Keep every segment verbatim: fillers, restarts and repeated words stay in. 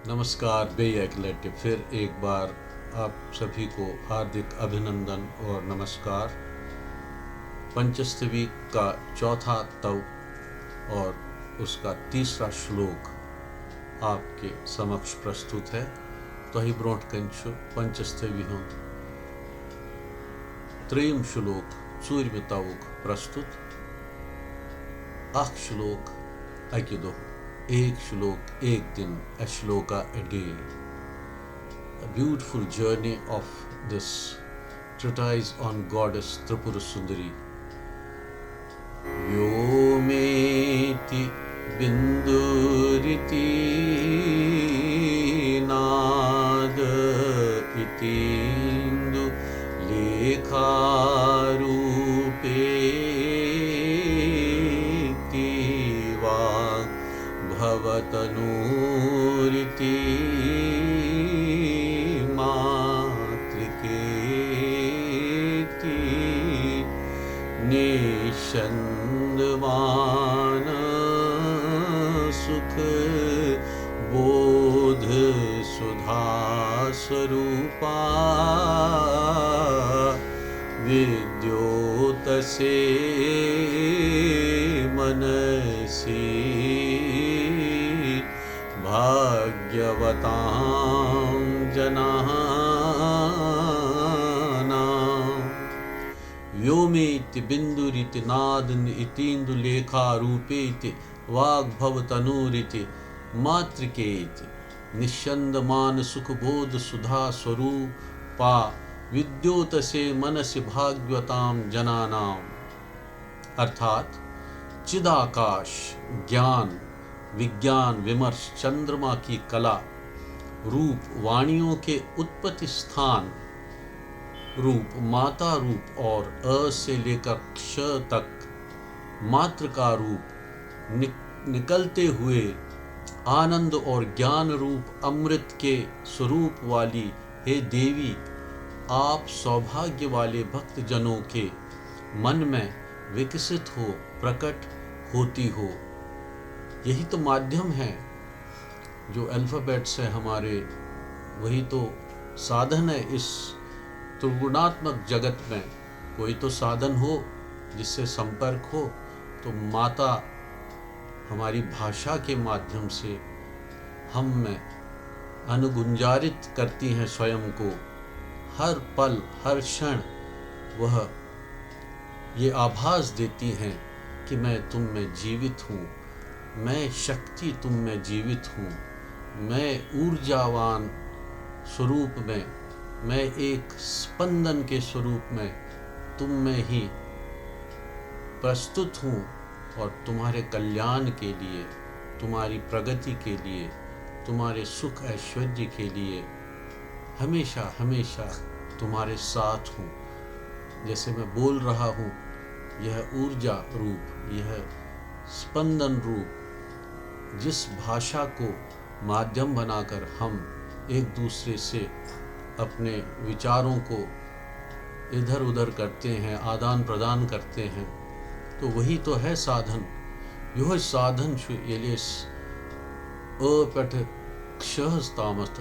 नमस्कार, बेइक लट्य फिर एक बार आप सभी को हार्दिक अभिनंदन और नमस्कार। पंचस्तवी का चौथा तव और उसका तीसरा श्लोक आपके समक्ष प्रस्तुत है। तोही ब्रोंठ कन छु पंचस्तवी हूँ त्रेयम श्लोक चूरम तवुक प्रस्तुत। अख श्लोक अकि दोह, एक श्लोक एक दिन, a shloka a day. A beautiful journey of this treatise on goddess Tripura Sundari. व्योमेति बिन्दुरिति नाद इतीन्दु लेखारूपेति वाग्भवतनूरिति मातृकेति निषन्दमान सुख बोध सुधा स्वरूपा विद्योतसे मनसि भाग्यवतां जनानाम्। व्योमेति बिन्दुरिति नाद इतीन्दु लेखा रूपेति वाग्भवतनूरिति मातृकेति निषन्दमान सुखबोध सुधा स्वरूपा विद्योतसे मनसि भाग्यवतां जनानाम्। अर्थात चिदाकाश, ज्ञान, विज्ञान, विमर्श, चंद्रमा की कला, रूप, वाणियों के उत्पत्ति स्थान, रूप, माता रूप और अ से लेकर क्ष तक मातृका रूप निक-, निकलते हुए आनंद और ज्ञान रूप अमृत के स्वरूप वाली हे देवी, आप सौभाग्य वाले भक्तजनों के मन में विकसित हो, प्रकट होती हो। यही तो माध्यम है, जो अल्फ़ाबेट्स है हमारे, वही तो साधन है इस त्रिगुणात्मक जगत में। कोई तो साधन हो जिससे संपर्क हो, तो माता हमारी भाषा के माध्यम से हम में अनुगुंजारित करती हैं स्वयं को। हर पल, हर क्षण वह ये आभास देती हैं कि मैं तुम में जीवित हूँ, मैं शक्ति तुम में जीवित हूँ, मैं ऊर्जावान स्वरूप में, मैं एक स्पंदन के स्वरूप में तुम में ही प्रस्तुत हूँ और तुम्हारे कल्याण के लिए, तुम्हारी प्रगति के लिए, तुम्हारे सुख ऐश्वर्य के लिए हमेशा, हमेशा तुम्हारे साथ हूँ। जैसे मैं बोल रहा हूँ, यह ऊर्जा रूप, यह स्पंदन रूप, जिस भाषा को माध्यम बनाकर हम एक दूसरे से अपने विचारों को इधर उधर करते हैं, आदान प्रदान करते हैं, तो वही तो है साधन। یُہوے साधन چھُ ییٚلہِ أسۍ ٲ پٮ۪ٹھٕ کشہس تامتھ،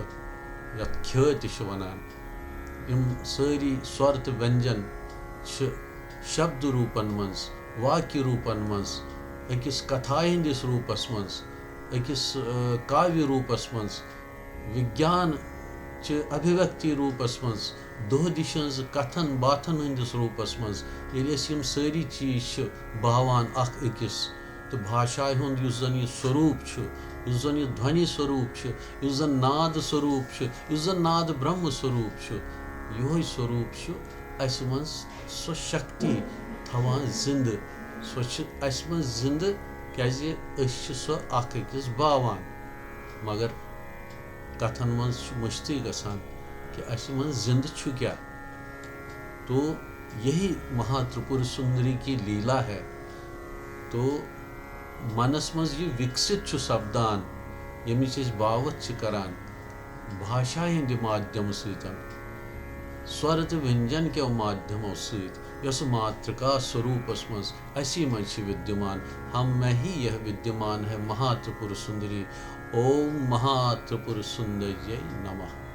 یتھ کھِ تہِ چھِ ونان، یِم سٲری سور تہٕ وینجن چھِ شبد روٗپن منٛز، واکیہ روٗپن منٛز، أکِس کتھایہِ ہٕنٛدِس روٗپس منٛز، أکِس، آ، کاویہ روٗپس منٛز، وِگیان چہِ ابھیویکتی روٗپس منٛز، دۄہ دِش ہٕنٛز کتھن باتھن ہٕنٛدِس روٗپس منٛز، ییٚلہِ أسۍ یِم سٲری چیٖز چھِ باوان اکھ أکِس، تہٕ بھاشایہِ ہُنٛد یُس زن یہِ سوروٗپ چھُ، یُس زن یہِ دھونی سوروٗپ چھُ، یُس زن ناد سوروٗپ چھُ، یُس زن ناد برہم سوروٗپ چھُ، یِہوے سوروٗپ چھُ اسہِ منٛز سۄ شکتی تھاوان زِندٕ۔ سۄ چھِ اسہِ منٛز زِندٕ، کیازِ أسۍ چھِ سۄ اکھ أکِس باوان۔ مگر کتھن منٛز چھُ مٔشتٕے گژھان کہِ اسہِ منٛز زِندٕ چھُ کیٛاہ۔ تو یہی مہا ترپور سندری کی لیلا ہے۔ تو منس منٛز یہِ وِکسِت چھُ سپدان، ییٚمِچ أسۍ باوتھ چھِ کران بھاشا ہٕنٛدِ مادھیمہٕ سۭتۍ، سور تہٕ وینجن کیو مادھیمو سۭتۍ، یۄس ماترکا سوروٗپس منٛز اسی منٛز چھِ ودیمان، ہم میں ہی یہ ودیمان ہے مہا ترپور Sundari, Om Maha Tripur Sundari Namaha.